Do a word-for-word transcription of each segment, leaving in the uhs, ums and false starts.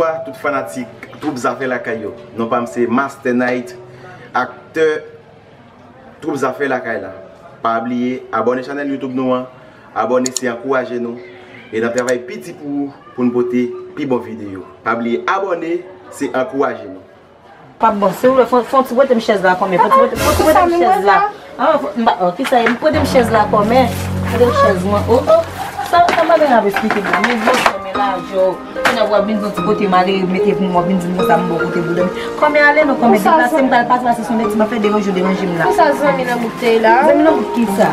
Bonswa tout fanatik Twoup Zafè Lakay yo. Non pa m se Master Night, aktè Twoup Zafè Lakay la. Pa bliye abòne chanèl YouTube nou an, abòne se ankouraje nou, e n ap travay pi di pou ou pou n pote pi bon videyo. Pa bliye abòne se ankouraje nou. P ap bon, silvouplè, fon, fon ti prete m chèz la kòmè, fon ti prete, fon ti prete m chèz la. Ah, fon, m pa, oh, kisa e, prete m chèz la kòmè, prete m chèz mwen, oh, oh, sa, sa madanm ap esplike m la, men gwo sè, men lajè w, kounye a w ap vin fon ti kote malere mete pou mwen, w ap vin di m konsa m bò kote pou dòmi. Kòmè ale non, kòmè deplase, m pral pase, pase sou nèg ti m ap fè deranje w deranje m la. Konsa zanmi nan boutèy la. Zanmi nan bout kisa?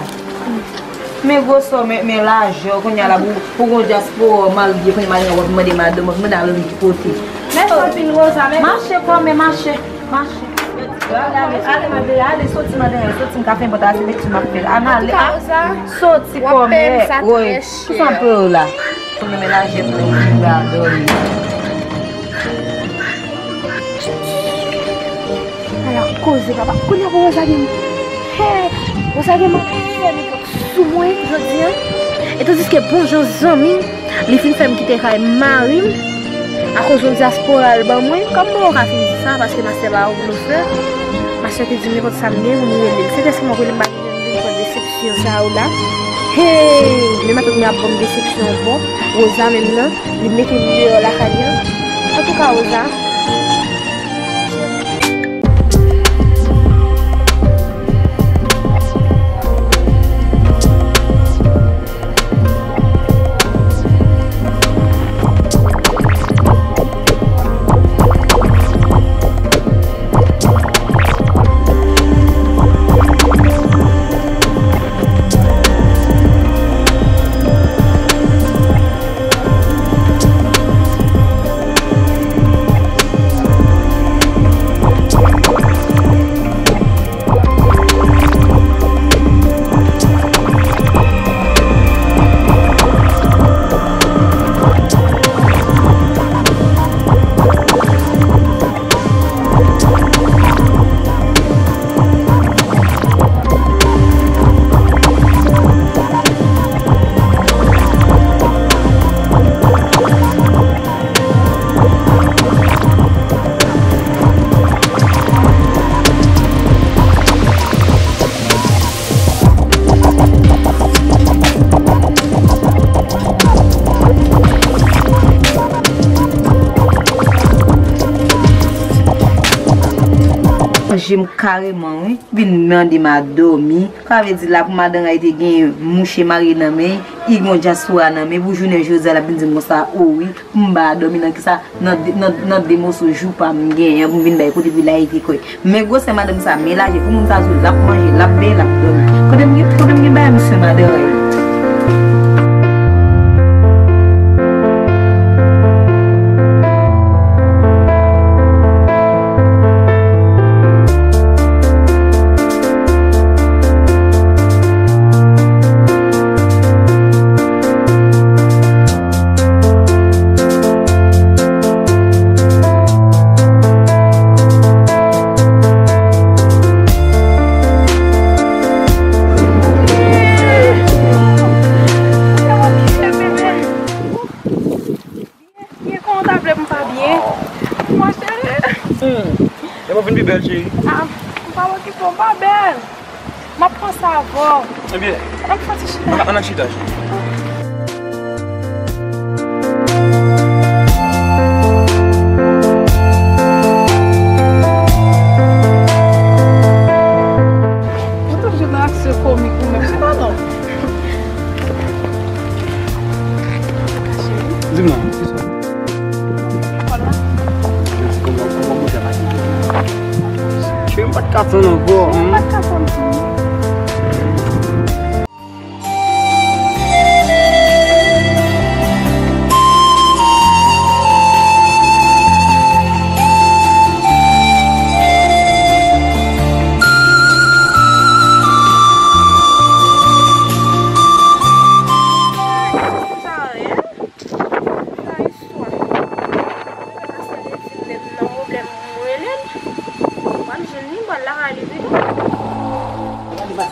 Men gwo sè w, men, men lajè w, kounye a la pou, pou gon dyaspora w mal byen, kounye a madanm w ap mande madanm, w ap mande al ann ki kote. Mèsi anpil, Rosa, mèsi. Mache kòmè, mache, mache. Ale, ale, ale, madanm, ale, soti, madanm, soti, m ka fè bòt a, se lekti m ap fè. Ann ale, a, soti kòmè, woy, kisa m pè w la? Kounye a men lajè m nan, m pa dòmi. Ala koze, papa. Kounye a pou Rosa gen, hey, Rosa gen manman fè mete sou mwen jodi a. E tandiske bon jan zanmi m, li fin fè m kite kay mari m akoz yon dyaspora l ban mwen. Kòm mwen pa ka fin di sa, paske mastè pa yon blofè. Mastè te di m nenpòt sa m gen pou m rele l. Se dèske mwen rele m pa gen, m vin pran desepsyon sa yo la. Hey! Men matant mwen ap ban m desepsyon bon. Rosa menm nan, li mete m deyò lakay li an. Antouka, Rosa. Manje m kareman, wi. Vin mande m a dòmi. Sa vle di la pou madanm Ray te gen mouche marye nan men, li gen dyaspora nan men, pou jounen jodi a l ap vin di m konsa, o wi, pou m ba a dòmi nan kisa, nan de, nan, nan de moso jou pa m genyen pou m vin bay kote pou l al rete kwè. Men gwosè madanm sa, men lajè pou moun sa sou l ap manje, l ap benyen, l ap dòmi. Kote m gen, kote m gen bagay misye madanm Ray? Byen, kòman w ta vle pou m pa byen? Mon cheri. Hmm. E mwen vin pi bèl, cheri. Ah, m pa okipe w, m pa bèl. M ap pran sa avè w. Ebyen, ann fè ti chita. Ann, ann chita, cheri. Ou toujou nan aksyon komik ou menm, se pa non. Di m non. Cheri, m pa t ka tann ankò. M pa t ka tann tou.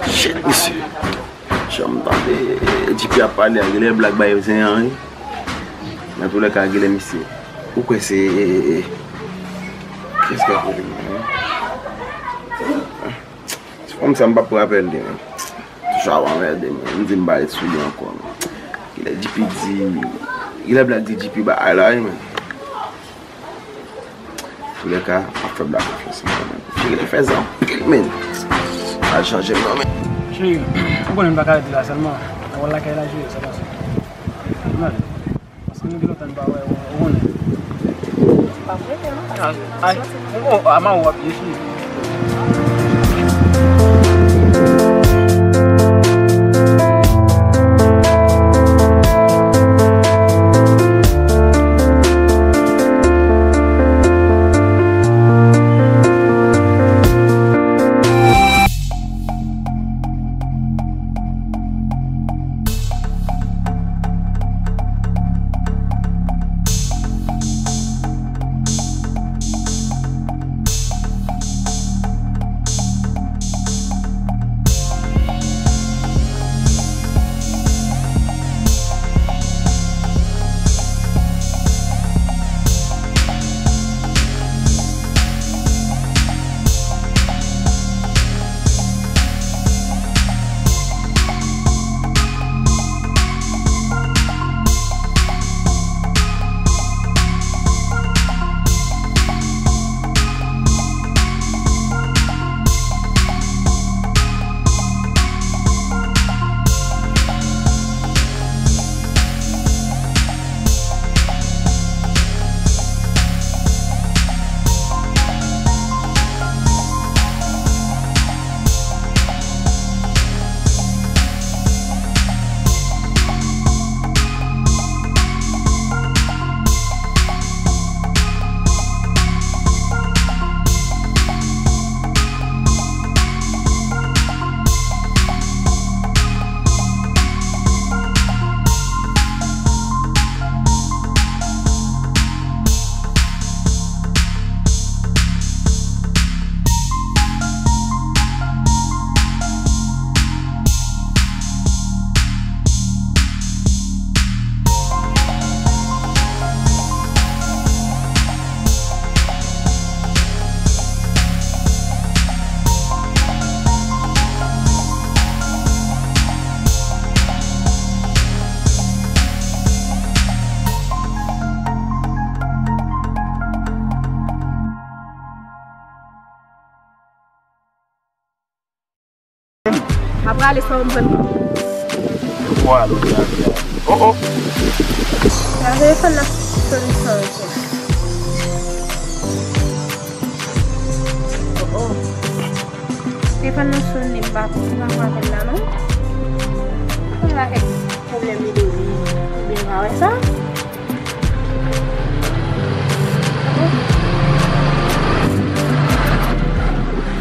Shit, mesye. Janm tande J P ap pale a, genlè blag bay zen an, wi. Nan toulèka, genlè misye. Ou kwè se, e, e, e, kiyès k ap rele m la menm? Se kòmsi m p ap pran apèl li menm. Toujou ap anmède m. M di m pa ret sou li ankò menm. Kilè G P di, kilè Black di G P bagay la wi menm. Toulèka, m ap fè Black konfyans ankò menm. Genlè fè sa anpil menm. Pa chanje m non menm. Cheri, ou konnen m pa ka rete la sèlman. Nan wòl lakay la jwe, sa pase. M ale. Paske nou gen lontan n pa wè, ou, ou konnen. Pa prete non, paske... Ay, ay, oh, oh, ama w ap ye fi. M ap rale san m pran. Ou al ou te al. Oh, oh. Nan telefòn nan soni san m pran. Oh, oh. Telefòn nan soni, m pa, m pa pran apèl la non. Konn la kèk pwoblèm li depi. Oubyen pa wè sa?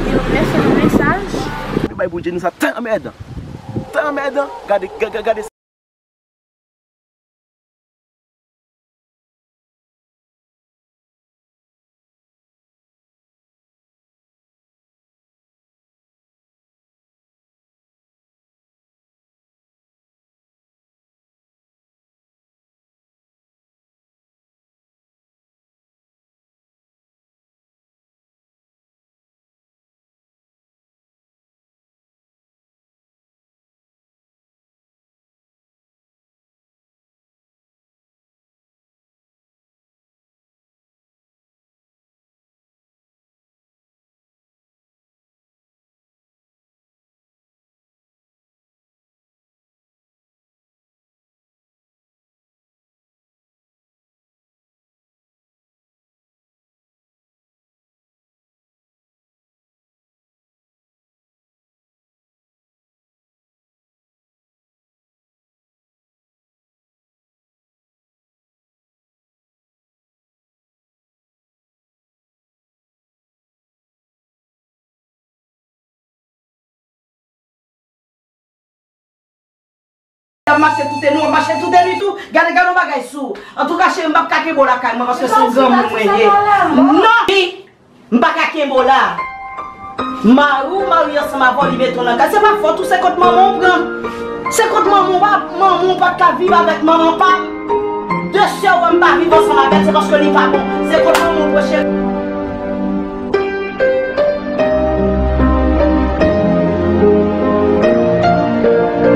Yo lese yon mesaj. Li bay pou Jenny sa tan anmèdan. Tan anmèdan. Gade, ga-, ga-, gade. W ap mache tout nwi, w ap mache tout nwi tou. Gade, gade yon bagay sou. Antouka, cheri, m p ap ka kenbe w lakay mwen paske se yon granmoun mwen ye. Non! M pa ka kenbe w la. Mari w marye ansanm avè w, li mete w nan kay. Se pa fòt ou, se kot manman w pran. Se kot manman w, pa, manman w pa t ka viv avèk manman pa m. De sè w an m pa viv ansanm avè l, se paske li pa bon. Se kot lanmou w pwoche.